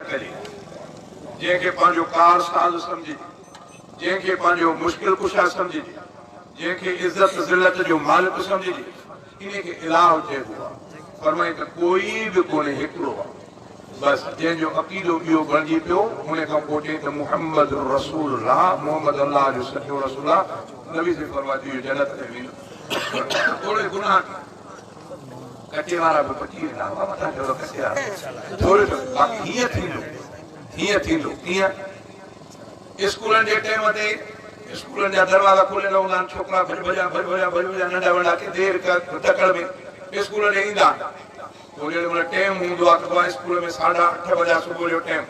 ڪري، جنهن کي پنهنجو ڪار ساز سمجهجي، جنهن کي پنهنجو مشڪل ڪشا سمجهجي، جنهن کي عزت ذلت جو مالڪ سمجهجي، انهي کي اله چئبو آهي. فرمائي ته ڪوئي به ڪونهي هڪڙو آهي. بس جنهن جو عقيدو اهو بڻجي پيو، ان کان پوء چئي ته محمد رسول الله، محمد الله جو سچو رسول آهي، نبي سائين فرمايو ته اهو جنت ۾ ويندو. توڙي گناهه ڪيو. ڪچي وارا به پچي ويندا هئا مٿان چئو ته ڪچي وارا ٿوري ٿوري باقي هيئن ٿيندو هيئن ٿيندو ڪيئن اسڪولن جي ٽيم تي اسڪولن جا دروازا کليل هوندا آهن ڇوڪرا ڀڄ ڀڄان ڀڄ ڀڄان ڀڄ ڀڄان ننڍا وڏا ڪي دير تڪڙ ۾ اسڪول ڏي ايندا آهن پوء جيڏي مهل ٽيم هوندو آهي ته اسڪول ۾ ساڍا اٺ بجا صبح جو ٽيم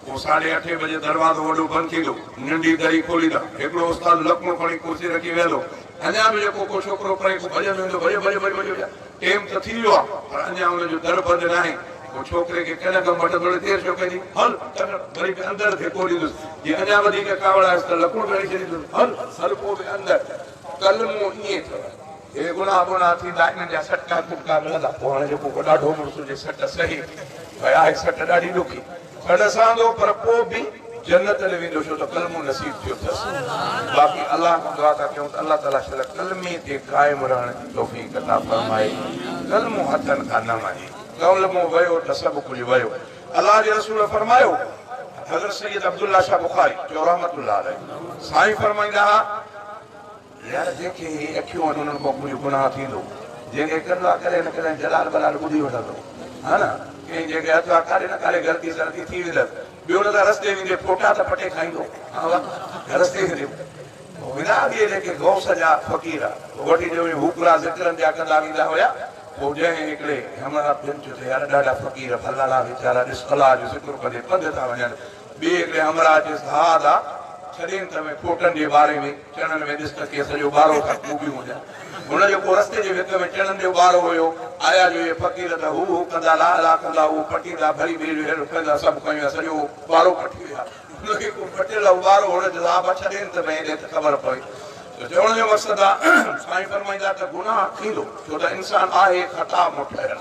پوء ساڍي اٺين بجي دروازو وڏو بند ٿيندو. ننڍي دري کوليندا. هڪڙو استاد لڪڻو کڻي ڪرسي رکي ويهندو. اڃا به جيڪو ڪو ڇوڪرو پري کان ڀڄندو ايندو، ڀڄ ڀڄ ڀڄ ڀڄ ڀڄ. ٽيم ته ٿي ويو آ، پر اڃا ان جو در بند ناهي. پوء ڇوڪري کي ڪنھن کان مٽندو دير ڇو ڪئي ٿي؟ هل تڪڙ. وري به اندر ڌڪو ڏيندس. جي اڃا وڌيڪ ڪاوڙ آيس ته لڪڻو به هڻي ڇڏيندس. هل هل پوء به اندر. ڪلمو ائين اٿو. اهي گناهه ٻناهه ٿيندا، انهن جا سٽڪا ڪٽڪا ملندا. پوء هاڻي جيڪو ڪو ڏاڍو مڙس هجي، سٽ سهي. ڀئي آهي سٽ ڏاڍي ڏکي. سٽ سهندو پر پوء به جنت ڏي ويندو ڇو ته ڪلمو نصيب ٿيو اٿس. باقي الله کان دعا ٿا ڪيون ته الله تعالي شل ڪلمي تي قائم رهڻ جي توفيق عطا فرمائي. ڪلمو هٿن کان نه وڃي. ڪلمو ويو ته سڀ ڪجهه ويو. الله جي رسول فرمايو، حضرت سيد عبدالله شاهه بخاري چيو رحمة الله عليه سائين فرمائيندا ها، يار جنهن کي هي اکيون آهن انهن کان ڪجهه گناهه ٿيندو، جنهن کي ڪن آ ڪڏهن نه ڪڏهن جلال بلال ٻڌي وٺندو ها نه، ڪنهن جنهن کي هٿ آ ڪاڏي نه ڪاڏي غلطي سلطي ٿي ويندس، ٻيو نه ته رستي ويندي ڦوٽا ته پٽي کائيندو ها وا رستي ويندي ويندا اڳي جيڪي غوث جا فقير وٺي جو هوڪرا ذڪرن جا ڪندا ويندا هيا پوء جنهن هڪڙي همراهه ٻين چيو ته يار ڏاڍا فقير ڀلاڙا ويچارا ڏس الله جو ذڪر ڪندي پنڌ ٿا وڃن ٻئي هڪڙي همراهه چيس، ها ادا، ڇڏين ته ۾ ڦوٽن جي ٻاري ۾ چڻن ۾ ڏس ته ڪي سڄو ٻارو ٿا ڪوبيون هجن. هن جو ڪو رستي جي ڀت ۾ چڻن جو ٻارو هيو. آيا جو اهي فقير ته هو هو ڪندا، لا لا ڪندا، اهو پٽيندا، ڀري ٻيڙيون هيٺ رکندا، سڀ کنيون ويا، سڄو ٻارو پٽي ويا. هن کي ڪو پٽيل اهو ٻارو هن چيس، ها ابا ڇڏين ته ۾ هيڏي ته خبر پوي. ته چوڻ جو مقصد آ، سائين فرمائيندا ته گناهه ٿيندو، ڇو ته انسان آهي خطا مان ٺهيل.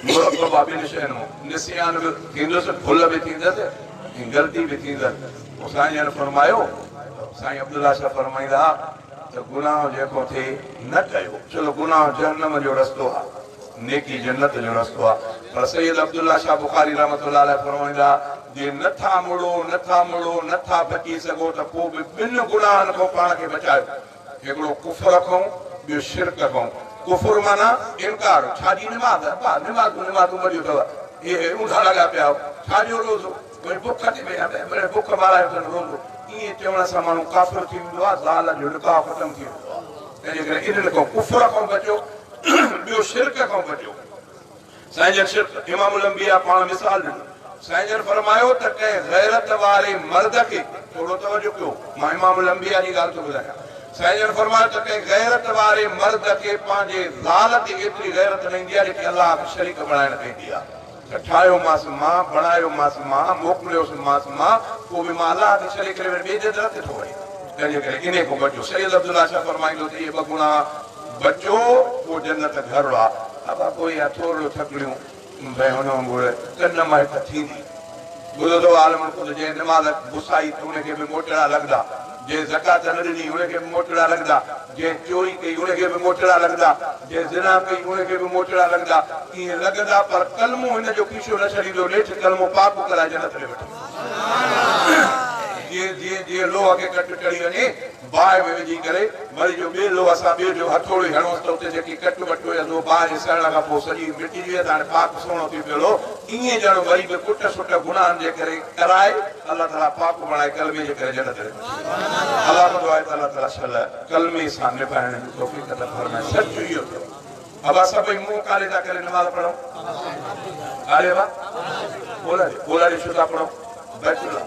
مرڪب آ ٻن شين مان، نسيان به ٿيندس، ڀل به ٿيندس ۽ غلطي به ٿيندس. پوء سائين جن فرمايو، سائين عبدالله شاهه فرمائيندا ها ته گناهه جيڪو ٿئي نه ڪيو، ڇو ته گناهه جهنم جو رستو آ، نيڪي جنت جو رستو آ. پر سيد عبدالله شاهه بخاري رحمة الله عليه فرمائيندا ها، جي نه ٿا مڙو، نه ٿا مڙو، نه ٿا بچي سگهو ته پوء به ٻن گناهن کان پاڻ کي بچايو. هڪڙو ڪفر کئون ٻيو شرڪ کئون. ڪفر معنيٰ انڪار، ڇا جي نماز؟ ابا نمازون نمازون ٻڌيون اٿو، اهي اونڌا لڳا پيا آهيو، ڇا جو روزو؟ وري بک تي ويا، بک مارايو اٿن روزو. ائين چوڻ سان ماڻهو ڪافر ٿي ويندو آهي، زال جو نڪاح ختم ٿي ويندو آهي. تنهنجي ڪري انهن کئون ڪفر کئون بچو، ٻيو شرڪ کئون بچو. سائين جن شرڪ امام الانبياء پاڻ مثال ڏنو. سائين جن فرمايو ته ڪنهن غيرت واري مرد کي، ٿورو توجه ڪيو مان امام الانبياء جي ڳالهه ٿو ٻڌايان، سائين جن فرمايو ته ڪنهن غيرت واري مرد کي پنهنجي زال تي ايتري غيرت نه ايندي آهي جيتري الله کي شريڪ بڻائڻ تي ايندي آهي ته ٺاهيومانس مان، بڻايومانس مان، موڪليوس مانس مان، پوء به مان الله کي شريڪ ڪري وري ٻئي جي در تي ٿو وڃي. تنهن جي ڪري انهي کان بچو. سيد عبدالله شاهه فرمائيندو ته اهي ٻه گناهه بچو پوء جنت گهر آ. ابا پوء اها ٿورڙو ٿڪڙيون ڀئي هن وانگر ڪن مان هڪ ٿيندي. ٻڌو اٿو عالم القدس جنهن نماز گسائي ته ان کي به موچڙا لڳندا، جنهن زڪوات نه ڏني ان کي به موچڙا لڳندا، جنهن چوري ڪئي ان کي به موچڙا لڳندا، جنهن زنا ڪئي ان کي به موچڙا لڳندا، ائين لڳندا پر ڪلمو هن جو کيشو نه ڇڏيندو نيٺ ڪلمو پاڪ ڪرائي جنت ۾ وٺي ويندو. جيئن جيئن جيئن لوهه کي ڪٽ چڙهي وڃي باهه ۾ وجهي ڪري وري جو ٻئي لوهه سان ٻئي جو هٿوڙو هڻوس ته اتي جيڪي ڪٽ وٽ هيس اهو باهه جي سڙڻ کان پوء سڄي مٽجي ويس هاڻي پاڪ سهڻو ٿي پيل هو ائين ڄڻ وري به ڪٽ سٽ گناهن جي ڪري ڪرائي الله تعالي پاڪ بڻائي ڪلمي جي ڪري جنت ۾ وٺي ويندو الله ڪندو آهي ته الله تعالي شل ڪلمي سان نڀائڻ جي توفيق عطا فرمائي سچ اهو اٿو ابا سڀئي منهن ڪالي ٿا ڪري نماز پڙهون ڪالي ابا اولهه ڏي اولهه ڏي ڇو ٿا پڙهون بيت الله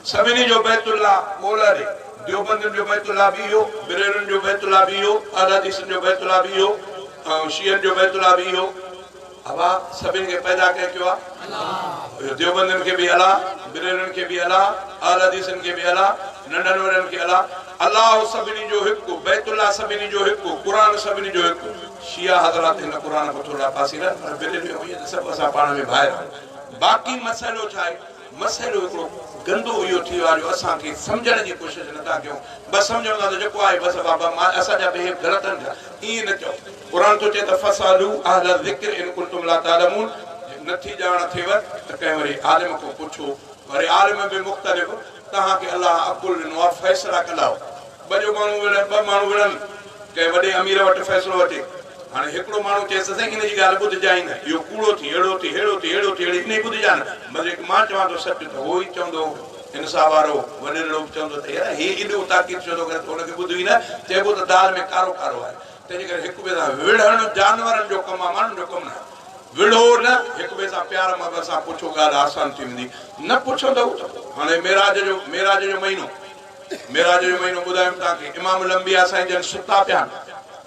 سڀني جو بيت الله اولهه ڏي، ديوبندين جو بيت الله به اهو، بريلوين جو بيت الله به اهو، اهلحديثن جو بيت الله به اهو ۽ شيعن جو بيت الله به اهو. ابا سڀني کي پيدا ڪنهن ڪيو آهي؟ اهو ديوبندين کي به الله، بريلوين کي به الله، اهلحديثن کي به الله، ننڍن وڏن کي الله. الله سڀني جو هڪ، بيت الله سڀني جو هڪ، قرآن سڀني جو هڪ. شيعا حضرات هن قرآن کان ٿورڙا پاسيرا آهن پر بريلوي ۽ اهي ته سڀ اسان پاڻ ۾ ڀائر آهيون. باقي مسئلو ڇا آهي؟ مسئلو هڪڙو گندو اهو ٿي ويو آهي جو اسان کي سمجهڻ جي ڪوشش نٿا ڪيون. بس سمجهون ٿا ته جيڪو آهي بس بابا اسان جا به هي غلط آهن ڇا؟ ائين نه چئو. قرآن ٿو چئي ته فاسئلوا اهل الذڪر ان ڪنتم لا تعلمون جي نٿي ڄاڻ ٿئيو ته ڪنهن وري عالم کان پڇو. وري عالم به مختلف. توهان کي الله عقل ڏنو آهي فيصلا ڪندائو. ٻه جو ماڻهو وڙهن، ٻه ماڻهو وڙهن، ڪنهن وڏي امير وٽ فيصلو اچي. هاڻي هڪڙو ماڻهو چئيس ته سائين ان جي ڳالهه ٻڌجانء نه، اهو ڪوڙو ٿي، اهڙو ٿي، ههڙو ٿي، ههڙو ٿي، ههڙي، انهي ٻڌجانء نه. بس جيڪي مان چوان ٿو سچ ته اهو ئي چوندو. انصاف وارو وڏيرڙو به چوندو ته يار هي ايڏو تاڪيد ڇو ٿو ڪري ته ان کي ٻڌ ئي نه، چئبو ته دال ۾ ڪارو ڪارو آهي. تنهنجي ڪري هڪ ٻئي سان وڙهڻ جانورن جو ڪم آهي، ماڻهن جو ڪم ناهي. وڙهو نه، هڪ ٻئي سان پيار محبت سان پڇو ڳالهه آسان ٿي ويندي. نه پڇندؤ ته پوء هاڻي معراج جو معراج جو مهينو. معراج جو مهينو ٻڌايم توهان کي امام الانبياء سائين جن ستا پيا آهن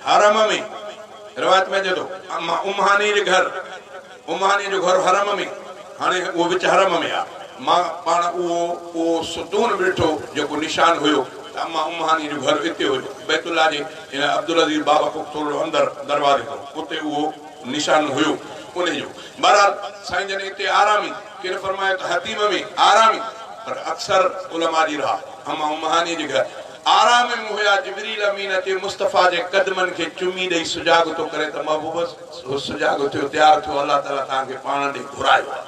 حرم ۾ روايت ۾ اچي ٿو اما ام هاني جي گهر ام هاني جو گهر حرم ۾ هاڻي اهو وچ حرم ۾ آ مان پاڻ اهو اهو ستون به ڏٺو جيڪو نشان هيو ته اما ام هاني جو گهر اتي هيو بيت الله جي هن عبدالعزيز باب کان ٿورڙو اندر دروازي کان اتي اهو نشان هيو انهي جو بهرحال سائين جن اتي آرامي ڪن فرمايو ته حطيم ۾ آرامي پر اڪثر علماء جي راء اما ام هاني جي گهر آرام ۾ هيا جبريل امين اچي مصطفيٰ جي قدمن کي چمي ڏئي سجاڳ ٿو ڪري ته محبوب سجاڳ ٿيو تيار ٿيو الله تعاليٰ توهان کي پاڻ ڏي گهرايو آهي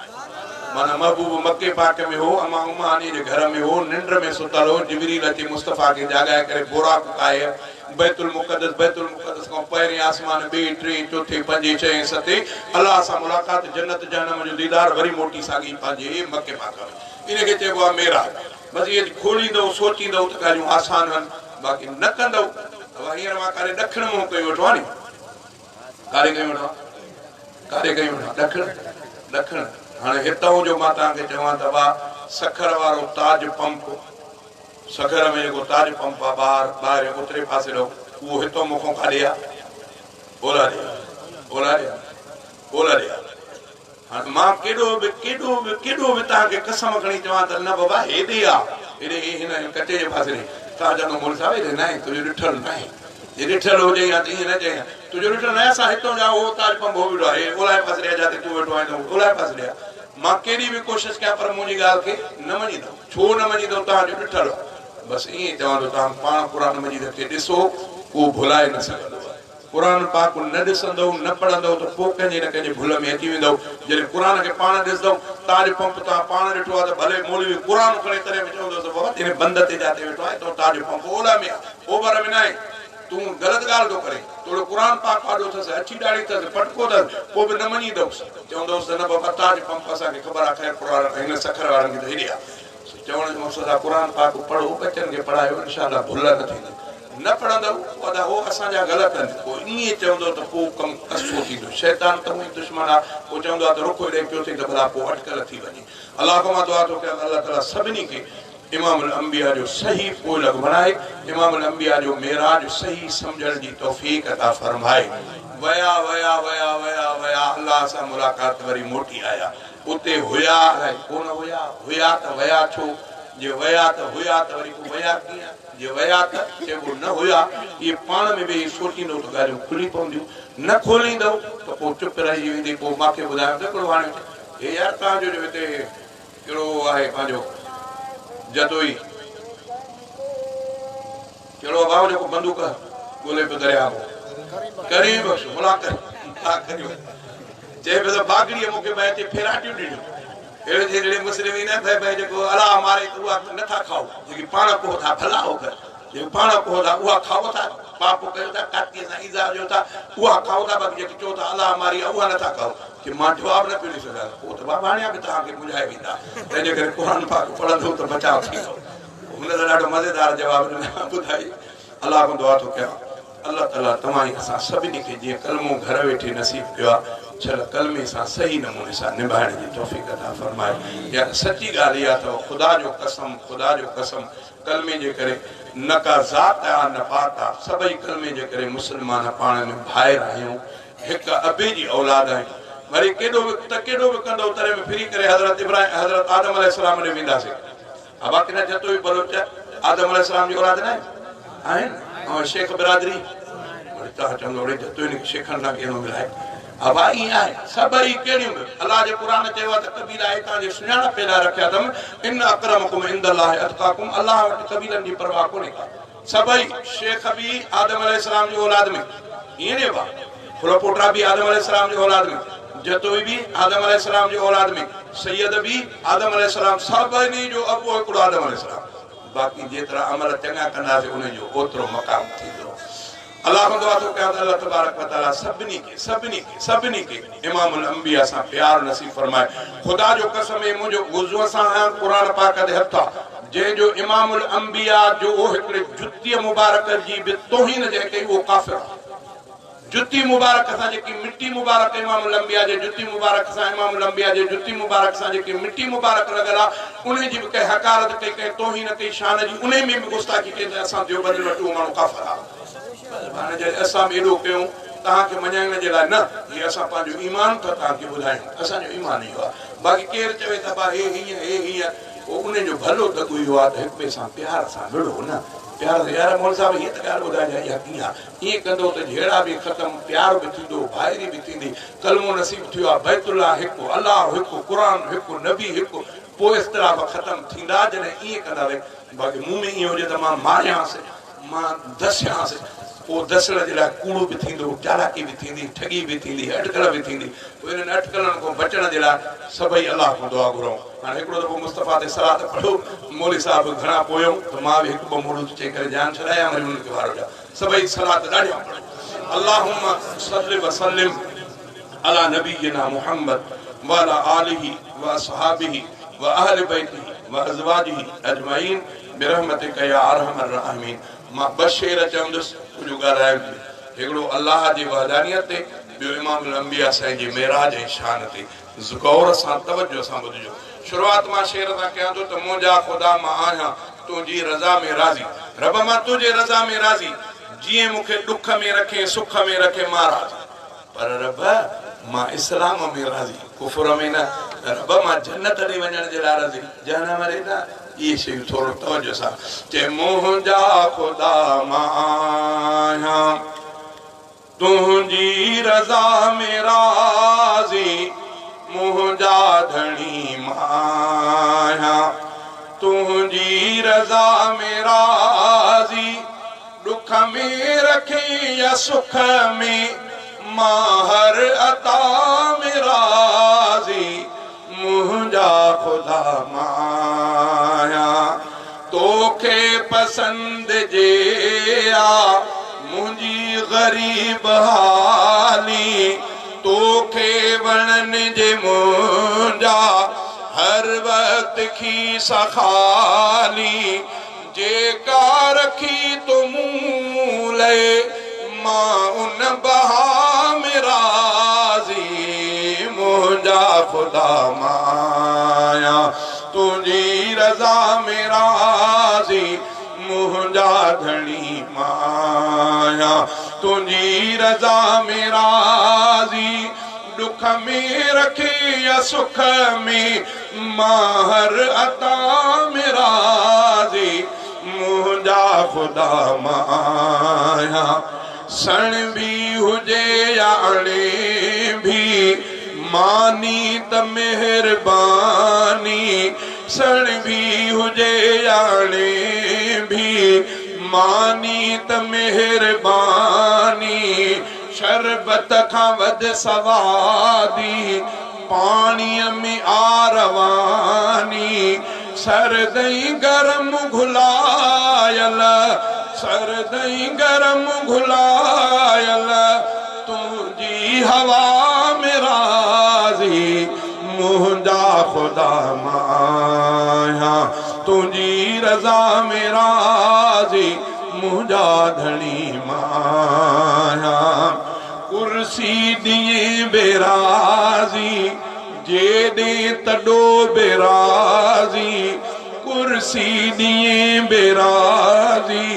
معنيٰ محبوب مڪي پاڪ ۾ هو اما ام هاني جي گهر ۾ هو ننڊ ۾ ستل هو جبريل اچي مصطفيٰ کي جاڳائي ڪري براق ڪاهي بيت المقدس، بيت المقدس کان پهرين آسمان، ٻئي، ٽئين، چوٿين، پنجين، ڇهين، ستين، الله سان ملاقات، جنت جهنم جو ديدار، وري موٽي ساڳي پنهنجي مڪي پاڪ ۾. ان کي چئبو آهي معراج. بس اهي کوليندؤ، سوچيندؤ ته ڳالهيون آسان هن، باقي نه ڪندؤ ته هينئر مان ڪاڏي ڏکڻ منهن ڪيون ويٺو آهيان ني. ڪاڏي ڪيون ويٺو آهيان؟ ڪاڏي ڪيون ويٺو آهيان؟ ڏکڻ، ڏکڻ. هاڻي هتئون جو مان توهان کي چوان ته ڀا سکر وارو تاج پمپ، سکر ۾ جيڪو تاج پمپ آ ٻاهر ٻاهرين اترين پاسي ڏانهن اهو هتئون مون کان ڪاڏي آ؟ اولهه ڏي آ. اولهه ڏي آ. اولهه ڏي آ. هاڻي مان ڪيڏو به ڪيڏو به ڪيڏو به توهان کي قسم کڻي چوان ته نه بابا هيڏي آ هيڏي هي هن هن ڪچي جي پاسي ڏي توهان چوندؤ مولوي صاحب هيڏي ناهي تنهنجو ڏٺل ناهي جي ڏٺل هجئي ها ته ائين نه چئين ها تنهنجو ڏٺل ناهي اسان هتئون جا اهو تاج پمپ هو ويٺو آ هي اولهه پاسي ڏي آ جاتي تون ويٺو آهين ته اولهه پاسي ڏي آ مان ڪيڏي به ڪوشش ڪيان پر منهنجي ڳالهه کي نه مڃيندؤ. ڇو نه مڃيندؤ توهان جو ڏٺل آ. بس ائين ئي چوان ٿو توهان پاڻ قرآن مجيد کي ڏسو ڪو ڀلائي نه سگهندو آهي. قرآن پاڪ نه ڏسندؤ نه پڙهندؤ ته پوء ڪنهن جي نه ڪنهن جي ڀل ۾ اچي ويندؤ. جڏهن قرآن کي پاڻ ڏسندؤ تاج پمپ توهان پاڻ ڏٺو آ ته ڀلي مولوي قرآن کڻي تڏهن به چوندس ته بابا تنهن بند تي جاتي ويٺو آهين تو تاج پمپ اولهه ۾ آ اوڀر ۾ ناهي. تون غلط ڳالهه ٿو ڪرين. توڙي قرآن پاڪ آڏو اٿس، اڇي ڏاڙهي اٿس، پٽڪو اٿس، پوء به نه مڃيندؤس. چوندؤس ته نه بابا تاج پمپ اسان کي خبر آ خيرپور وارن هن سکر وارن کي ته هيڏي آ. سو چوڻ جو مقصد آ قرآن پاڪ پڙهو ٻچن کي پڙهايو انشاء الله ڀل نه ٿيندي. نه پڙهندؤ پوء ادا هو اسان جا غلط آهن. پوء ائين چوندؤ ته پوء ڪم ڪسو ٿيندو. شيطان ته هونئن ئي دشمن آ پوء چوندو آ ته رخ هيڏانهن پيو ٿئي ته ڀلا پوء اٽڪل ٿي وڃي. الله کان مان دعا ٿو ڪيان ته الله تعالي سڀني کي امام الانبياء جو صحيح پوئلڳ بڻائي، امام الانبياء جو معراج صحيح سمجهڻ جي توفيق عطا فرمائي. ويا ويا ويا ويا ويا الله سان ملاقات وري موٽي آيا. اتي هيا الائي ڪونه هيا، هيا ته ويا ڇو، جي ويا ته هيا ته وري پوء ويا ڪيئن، جي ويا ته چئبو نه هيا. اهي پاڻ ۾ ويهي سوچيندؤ ته ڳالهيون کلي پونديون، نه کوليندؤ ته پوء چپ رهجي ويندي. پوء مان کي ٻڌايو ته هڪڙو هاڻي هي يار توهان جو جو هتي ڪهڙو آهي پنهنجو جتوئي ڪهڙو آ ڀائو جيڪو بندوق ڳولي پيو درياهه مان ڪريم بخش ملا ڪريم چئي پيو ته باگڙيء مون کي ڀائي اچي ڦيراٽيون ڏنيون اهڙي جهڙي مسلم ئي نه ڀئي ڀئي جيڪو الله ماري ته اها نٿا کائو جيڪي پاڻ ڪهو ٿا ڀلا هو ڪر جيڪي پاڻ ڪهو ٿا اها کائو ٿا، پاپ ڪيو ٿا، ڪاتيء سان ايذاء ڏيو ٿا، اها کائو ٿا، باقي جيڪي چئو ٿا الله ماري آ اها نٿا کائو. چي مان جواب نه پيو ڏئي سگهان ته پوء ته باباڻيا به توهان کي منجهائي ويندا، تنهنجي ڪري قرآن پاڪ پڙهندؤ ته بچاء ٿيندو. هن ته ڏاڍو مزيدار جواب ڏنو ٻڌائي. الله کان دعا ٿو ڪيان الله تعالي توهان ۽ اسان سڀني کي جيئن ڪلمو گهر ويٺي نصيب ڪيو آ ڇل ڪلمي سان صحيح نموني سان نڀائڻ جي توفيق عطا فرمائي. يار سچي ڳالهه اها اٿو خدا جو قسم خدا جو قسم ڪلمي جي ڪري نه ڪا ذات آ نه پات آ، سڀئي ڪلمي جي ڪري مسلمان پاڻ ۾ ڀائر آهيون، هڪ ابي جي اولاد آهيون. وري ڪيڏو به ته ڪيڏو به ڪندؤ تڏهن به ڦري ڪري حضرت ابراهيم حضرت آدم عليه السلام ڏي وينداسين. ابا ڪنا جتوئي بلوچ آدم عليه السلام جي اولاد ناهن؟ آهن. ۽ شيخ برادري وري توهان چوندؤ اڙي جتوئين کي شيخن سان ڪيئن ٿو ملائي. ابا ائين آهي سڀئي ڪهڙيون به الله جي قرآن چيو آهي ته قبيلا هي توهان جي سڃاڻپ لاء رکيا اٿم ان اڪرمڪم عند الله اتقاڪم الله وٽ قبيلن جي پرواهه ڪونهي ڪا سڀئي شيخ به آدم عليه السلام جي اولاد ۾ ائين ني ابا ڦلپوٽا به آدم عليه السلام جي اولاد ۾ جتوئي به آدم عليه السلام جي اولاد ۾ سيد به آدم عليه السلام سڀني جو ابو هڪڙو آدم عليه السلام باقي جيترا عمل چڱا ڪنداسين انهن جو اوترو مقام ٿيندو. الله کان دعا ٿو ڪيان ته الله تبارڪ و تعالي سڀني کي سڀني کي سڀني کي امام الانبياء سان پيار نصيب فرمائي. خدا جو قسم هي منهنجو وضوء سان آهيان قرآن پاڪ تي هٿ آ جنهن جو امام الانبياء جو هڪڙي جتيء مبارڪ جي به توهين جنهن ڪئي اهو ڪافر آ. جتي مبارڪ سان جيڪي مٽي مبارڪ امام الانبياء جي جتي مبارڪ سان امام الانبياء جي جتي مبارڪ سان جيڪي مٽي مبارڪ لڳل آ انهي جي به ڪنهن حقارت ڪئي ڪنهن توهين ڪئي شان جي انهي ۾ به گستاخي ڪئي ته اسان ديوبندين وٽ اهو ماڻهو ڪافر آ. هاڻي جڏهن اسان به ايڏو ڪيون توهان کي مڃائڻ جي لاء نه هي اسان پنهنجو ايمان ٿا توهان کي ٻڌايون اسان جو ايمان اهو آ باقي ڪير چوي ته ابا هي هيئن هي هيئن پوء انهي جو ڀلو دڳ اهو آ ته هڪ ٻئي سان پيار سان وڙهو نه پيار سان يار مولوي صاحب هيء ته ڳالهه ٻڌائجان اها ڪيئن آ ائين ڪندو ته جهيڙا به ختم، پيار به ٿيندو، ڀائري به ٿيندي، ڪلمو نصيب ٿيو آ، بيت الله هڪ، الله هڪ، قرآن هڪ، نبي هڪ، پوء اختلاف ختم ٿيندا جڏهن ائين ڪنداسين، باقي مون ۾ ائين هجي ته مان ماريانس، مان دسيانس، پوء دسڻ جي لاء ڪوڙ به ٿيندو، چالاڪي به ٿيندي، ٺڳي به ٿيندي، اٽڪل به ٿيندي، پوء انهن اٽڪلن کان بچڻ جي لاء سڀئي الله کان دعا گهرون. هاڻي هڪڙو دفعو مصطفيٰ تي صلات پڙهو، مولوي صاحب گهڻا پويون ته مان به هڪ ٻه مولود چئي ڪري جان ڇڏايان وري انهن کي وارو ڏيان. سڀئي صلات ڏاڍيان پڙهو. اللهم صل وسلم علي نبينا محمد وعلي آله واصحابه واهل بيته وازواجه اجمعين برحمتک يا ارحم الراحمين مان ٻه شعر چوندس ڪجهه ڳالهايم به هڪڙو الله جي وحدانيت تي ٻيو امام الانبياء سائين جي معراج ۽ شان تي غور سان توجه سان ٻڌجو. شروعات مان شعر سان ڪيان ٿو ته منهنجا خدا مان آهيان تنهنجي رضا ۾ راضي رب مان تنهنجي رضا ۾ راضي جيئن مون کي ڏک ۾ رکين سک ۾ رکين مان راضي پر رب مان اسلام ۾ راضي ڪفر ۾ نه رب مان جنت ڏي وڃڻ جي لاء راضي جهنم ڏي نه اهي شيون ٿورو توجه سان چي منهنجا خدا مان آهيان تنهنجي رضا ۾ راضي منهنجا ڌڻي مان آهيان تنهنجي رضا ۾ راضي ڏک ۾ رکين يا سک ۾ مان هر عطا ۾ راضي منهنجا خدا مان آهيان توکي پسند جي آ منهنجي غريب حالي توکي وڻن جي منهنجا هر وقت کيسا خالي جيڪا رکي تو مون لئي مان ان بها ۾ راضي منهنجا خدا مان آهيان تنهنجي رضا ۾ راضي منهنجا ڌڻي مان آهيان تنهنجي رضا ۾ راضي ڏک ۾ رکي يا سک ۾ مان هر عطا ۾ راضي منهنجا خدا مان آهيان سڻڀي هجي يا اڻڀي ماني ته مهرباني سڻڀي هجي يا اڻڀي ماني ته مهرباني شربت کان وڌ سوادي پاڻيء ۾ آ رواني سرد ۽ گرم گهلايل سرد ۽ گرم گهلايل تنهنجي هوا ۾ راضي منهنجا خدا مان آهيان تنهنجي رضا ۾ راضي منهنجا ڌڻي مان آهيان ڪرسي ڏينهن به راضي جيڏين تڏو به راضي ڪرسي ڏينهن به راضي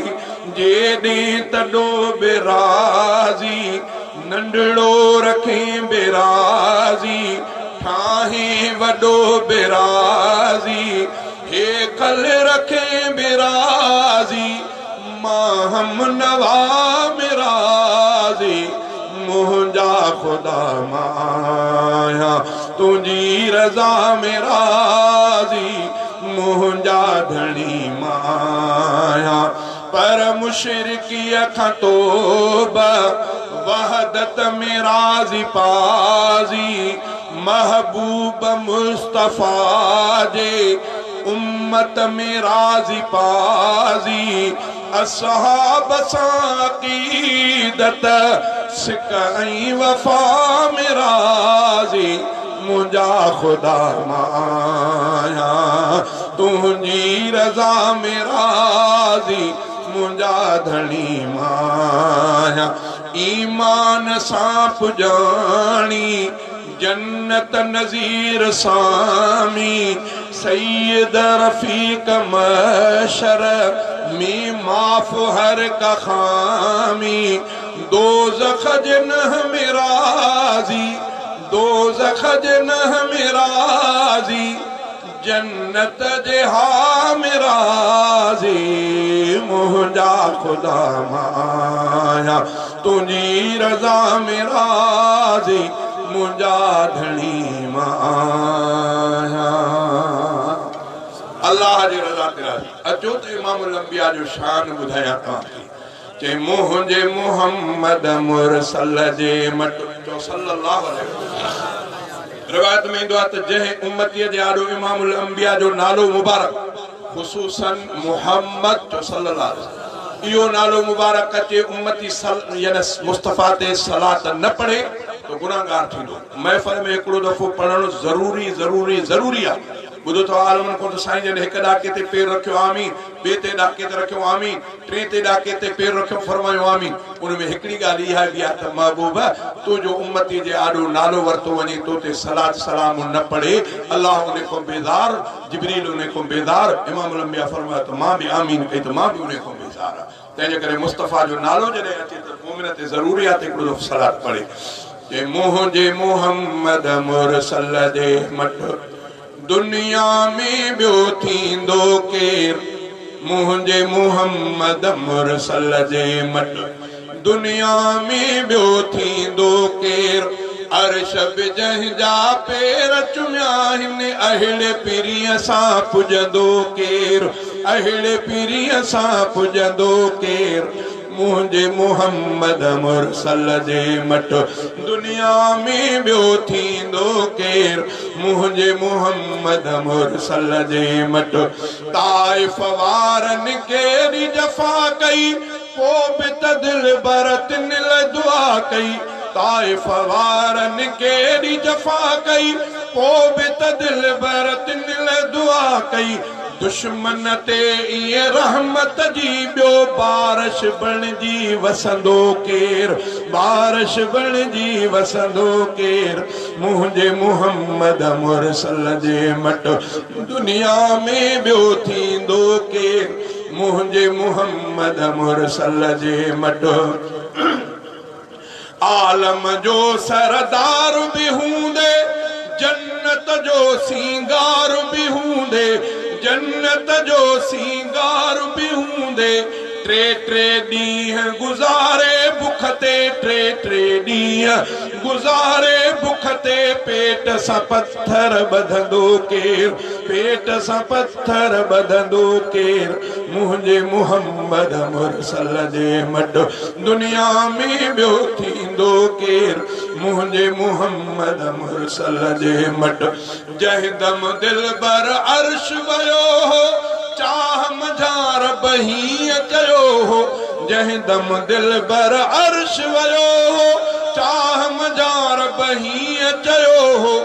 جيڏين تڏو به راضي ننڍڙو رکين به راضي ٺاهين وڏو به راضي هيڪل رکين به راضي مان هم نوا ۾ راضي منهنجا خدا. خدا مان آهيان، تنهنجي رضا ۾ راضي منهنجا ڌڻي مان آهيان. پر مشرڪيء کان توبه، وحدت ۾ راضي پازي، محبوب مصطفيٰ جي امت ۾ راضي پازي، اصحاب سان عقيدت، سڪ ۽ وفا ۾ راضي، منهنجا خدا مان آهيان، تنهنجي رضا ۾ راضي، منهنجا ڌڻي مان آهيان. ايمان سان پڄاڻي، جنت نظير سامي، سيد رفيق محشر ۾ معاف هر ڪا خامي، دوزخ جي نه ۾ راضي، دوزخ جي نه ۾ راضي، جنت جي ها ۾ راضي، منهنجا خدا مان آهيان، تنهنجي رضا ۾ راضي، منهنجا ڌڻي مان آهيان. الله جي رضا تي راضي. اچو ته امام الانبياء جو شان ٻڌايان توهان کي. چي منهنجي محمد مرسل جي مٽ. چئو صلي الله عليه وسلم. روايت ۾ ايندو آهي ته جنهن امتيء جي آڏو امام الانبياء جو نالو مبارڪ خصوصا محمد چئو صلي الله عليه وسلم اهو نالو مبارڪ اچي امتي يعني مصطفيٰ تي صلات نه پڙهي ته گنهگار ٿيندو. محفل ۾ هڪڙو دفعو پڙهڻ ضروري ضروري ضروري آهي. ٻڌو اٿو عالمن کان ته سائين جن هڪ ڏاڪي تي پير رکيو آمين، ٻئي تي ڏاڪي تي رکيو آمين، ٽئين تي ڏاڪي تي پير رکيو فرمايو آمين. ان ۾ هڪڙي ڳالهه اها به آهي ته محبوب! تنهنجو امتي جي آڏو نالو ورتو وڃي تو تي صلات سلام نه پڙهي الله ان کان بيزار، جبريل ان کان بيزار، امام الانبياء فرمايو ته مان به آمين ڪئي ته مان به ان کان بيزار آهيان. تنهن جي ڪري مصطفيٰ جو نالو جڏهن اچي ته مؤمن تي ضروري آهي ته هڪڙو دفعو صلات پڙهي. چي منهنجي محمد مرسل جي مٽ دنيا ۾ ٻيو ٿيندو ڪير، منهنجي محمد مرسل جي مٽ دنيا ۾ ٻيو ٿيندو ڪير، عرش به جنهن جا پير چميا آهن، اهڙي پرينء سان پڄندو ڪير، اهڙي پرينء سان پڄندو ڪير، منهنجي محمد مرسل جي مٽ دنيا ۾ ٻيو ٿيندو ڪير، منهنجي محمد مرسل جي مٽ. طائف وارن ڪيڏي جفا ڪئي، پو به ته دلبر تن لئه دعا ڪئي. طائف وارن ڪيڏي جفا ڪئي، پو به ته دلبر تن لئه دعا ڪئي. دشمن تي ائين رحمت جي ٻيو بارش بڻجي وسندو ڪير، بارش بڻجي وسندو ڪير، منهنجي محمد مرسل جي مٽ دنيا ۾ ٻيو ٿيندو ڪير، منهنجي محمد مرسل جي مٽ. عالم جو سردار به هوندي، جنت جو سينگار به هوندي، جنت جو سينگار به هوندي، ٽي ٽي ڏينهن گذاري بک تي، ٽي ٽي ڏينهن گذاري بک تي، پيٽ سان پٿر ٻڌندو ڪير، پيٽ سان پٿر ٻڌندو ڪير، منهنجي محمد مرسل جي مٽ دنيا ۾ ٻيو ٿيندو ڪير، منهنجي محمد مرسل جي مٽ. جنهن دم دلبر عرش ويو هو، چاهه منجهان رب هيئن چيو هو، جنهن دم دلبر عرش ويو هو، چاهه منجهان رب هيئن چيو هو،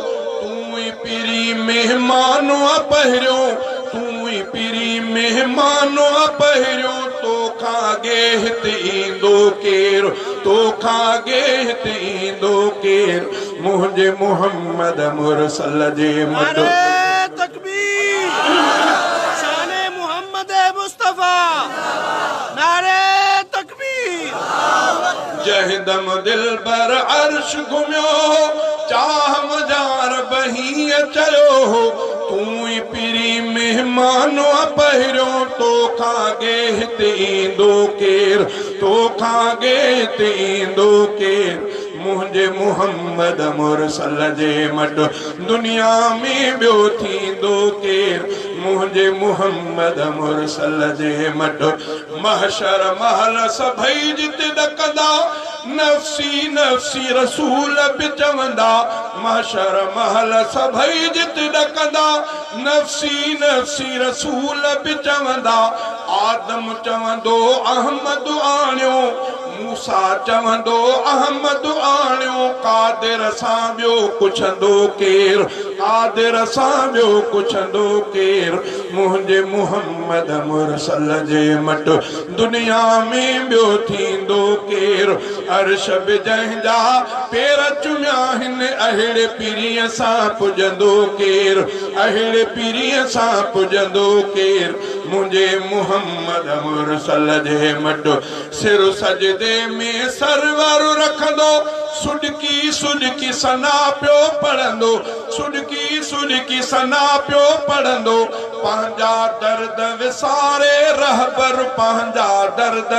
تون ئي پرين مهمان آ پهريون، تون ئي پرين مهمان آ پهريون، توکان اڳي هت ايندو ڪير، توکان اڳي هت ايندو ڪير، منهنجي محمد مرسل جي مٽ. نعري تڪبير شان محمد مصطفيٰ نعري تڪبير. جنهن دم دلبر عرش گهميو هو، چاهه منجهان رب هيئن چيو هو، تون ئي پرين مهمان آ پهريون، توکان اڳي هت ايندو ڪير، توکان اڳي هت ايندو ڪير، منهنجي محمد مرسل جي مٽ دنيا ۾ ٻيو ٿيندو ڪير؟ منهنجي محمد مرسل جي مٽ. محشر مهل سڀئي جت ڏڪندا، نفسي نفسي رسول به چوندا. محشر مهل سڀئي جت ڏڪندا، نفسي نفسي رسول به چوندا. آدم چوندو احمد آڻيو، موسيٰ چوندو احمد آڻيو، قادر سان ٻيو ڪڇندو ڪير، قادر سان ٻيو ڪڇندو ڪير، منهنجي محمد مرسل جي مٽ دنيا ۾ ٻيو ٿيندو ڪير. عرش به جنهن جا پير چميا آهن، اهڙي پرينء سان پڄندو ڪير، اهڙي پرينء سان پڄندو ڪير، منهنجي محمد مرسل جي مٽ. سر سجدي ۾ سرور رکندو، سڏڪي سڏڪي ثنا پيو پڙهندو، سڏڪي سڏڪي ثنا پيو پڙهندو، پنهنجا درد وساري رهبر، پنهنجا درد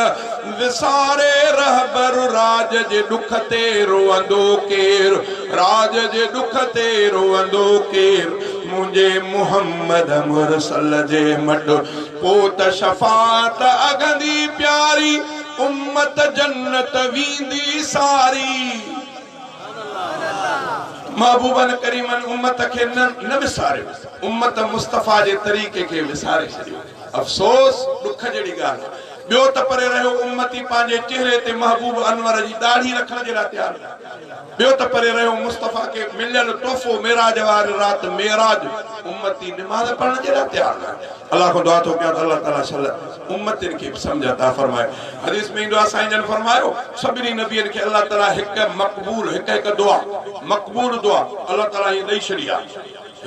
وساري رهبر، راڄ جي ڏک تي روئندو ڪير، راڄ جي ڏک تي روئندو ڪير، منهنجي محمد مرسل جي مٽ. پوء ته شفاعت اگهندي پياري، امت جنت ويندي ساري. محبوبن ڪريمن امت کي نه وساريو، امت مصطفيٰ جي طريقي کي وساري ڇڏيو. افسوس ڏک جهڙي ڳالهه آهي. ٻيو ته پري رهيو امتي پنهنجي چهري تي محبوب انور جي ڏاڙهي رکڻ جي لاء تيار نه. ٻيو ته پري رهيو مصطفيٰ کي مليل تحفو معراج واري رات معراج امتي نماز پڙهڻ جي لاء تيار نه. الله کان دعا ٿو ڪيان ته الله تعاليٰ شل امتين کي به سمجهه عطا فرمائي. حديث ۾ ايندو آهي سائين جن فرمايو سڀني نبين کي الله تعاليٰ هڪ مقبول هڪ هڪ دعا مقبول دعا الله تعاليٰ ائين ڏئي ڇڏي آهي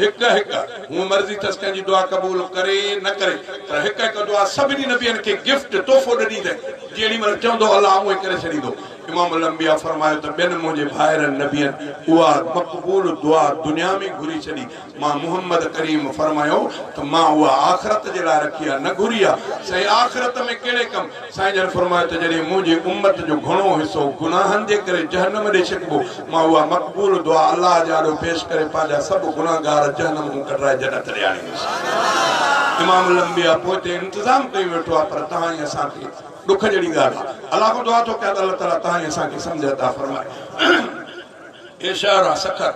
هڪ هڪ هونء مرضي اٿس ڪنهن جي دعا قبول ڪري نه ڪري پر هڪ هڪ دعا سڀني نبين کي گفٽ تحفو ڏني اٿئي جهڙي مهل چوندو الله اونئين ڪري ڇڏيندو. امام الانبياء فرمايو ته ٻين منهنجي ڀائرن نبين اها مقبول دعا دنيا ۾ گهري ڇڏي، مان محمد ڪريم فرمايو ته مان اها آخرت جي لاء رکي آ نه گهري آ. سائين آخرت ۾ ڪهڙي ڪم؟ سائين جن فرمايو ته جڏهن منهنجي امت جو گهڻو حصو گناهن جي ڪري جهنم ڏي ڇڪبو، مان اها مقبول دعا الله جي آڏو پيش ڪري پنهنجا سڀ گنهگار جهنم کان ڪڍرائي جنت ڏي آڻيندس. امام الانبياء پوئتي انتظام ڪيون ويٺو آ پر توهان ۽ اسان کي ڏک جهڙي ڳالهه آ. الله کان دعا ٿو ڪيان ته الله تعالي توهان ۽ اسان کي سمجهه عطا فرمائي. هي شهر آ سکر.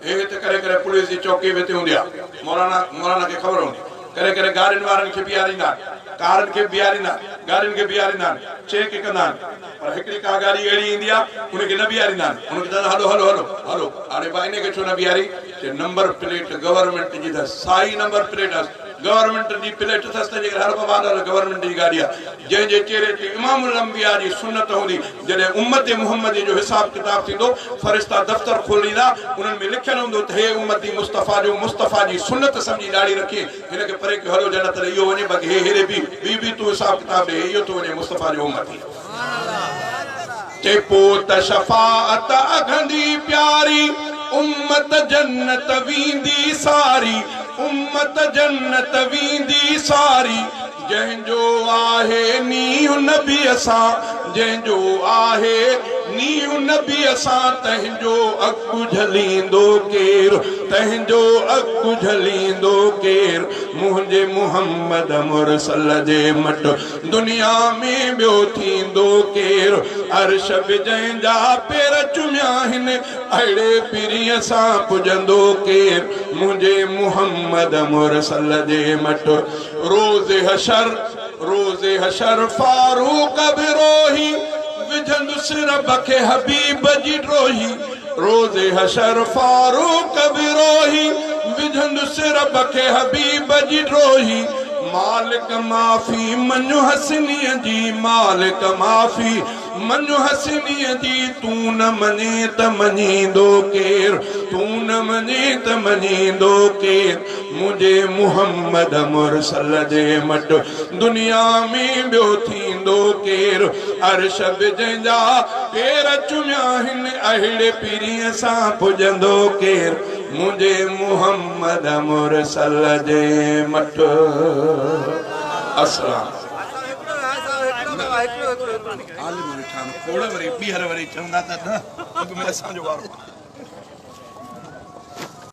هي هتي ڪڏهن ڪڏهن پوليس جي چوڪي به هتي هوندي آ. مولانا مولانا کي خبر هوندي. ڪڏهن ڪڏهن گاڏين وارن کي بيهاريندا آهن. ڪارن کي به بيهاريندا آهن. گاڏين کي بيهاريندا آهن. چيڪ ڪندا آهن. پر هڪڙي ڪا گاڏي اهڙي ايندي آ ان کي نه بيهاريندا آهن. ان کي چوندا آهن هلو هلو هلو هلو. اڙي ڀاء ان کي ڇو نه بيهاري؟ چي نمبر پليٽ گورنمينٽ جي اٿس. سائي نمبر پليٽ اٿس. گورنمينٽ جي پليٽ اٿس ته جيڪڏهن هر بابا نه گورنمينٽ جي گاڏي آ جنهن جي چهري تي امام الانبياء جي سنت هوندي جڏهن امت محمدي جو حساب ڪتاب ٿيندو فرشتا دفتر کوليندا انهن ۾ لکيل هوندو ته هي امتي مصطفيٰ جو مصطفيٰ جي سنت سمجهي ڏاڙهي رکي هن کي پري ڪيو هلو جنت ڏي اهو وڃي باقي هي هيڏي بيهه بيهه بيهه تون حساب ڪتاب ڏي هي اهو ٿو وڃي مصطفيٰ جو امتي چي پوء ته شفاعت اگهندي پياري، امت جنت ويندي ساري، امت جنت ويندي ساري، جنهن جو آهي نينهن نبيء سان، جنهن جو آهي نينهن نبيء سان، تنهن جو اڳ جهليندو ڪير، تنهن جو اڳ جهليندو ڪير، منهنجي محمد مرسل جي مٽ. دنيا ۾ ٻيو ٿيندو ڪير؟ عرش به جنهن جا پير چميا هن، اهڙي پرينء سان پڄندو ڪير؟ منهنجي محمد مرسل جي مٽ. روز حشر روز حشر فاروق به روهي، وجهندس رب کي حبيب جي ڊوهي. روز حشر فاروق به روهي، وجهندس رب کي حبيب جي ڊوهي. مالڪ معافي مڃ حسنيء جي، مالڪ معافي مڃ حسنيء جي، تون نه مڃين ته مڃيندو ڪير، تون نه مڃين ته مڃيندو ڪير، منهنجي محمد مرسل جي مٽ دنيا ۾ ٻيو ٿيندو ڪير، عرش به جنهن جا پير چميا هن، اهڙي پرينء سان پڄندو ڪير. منهنجي محمد مرسل جي مٽ السلام. عالم ويٺا آهن کوڙ وري ٻيهر وري چوندا ته نه. اڳ ۾ اسان جو وارو آهي.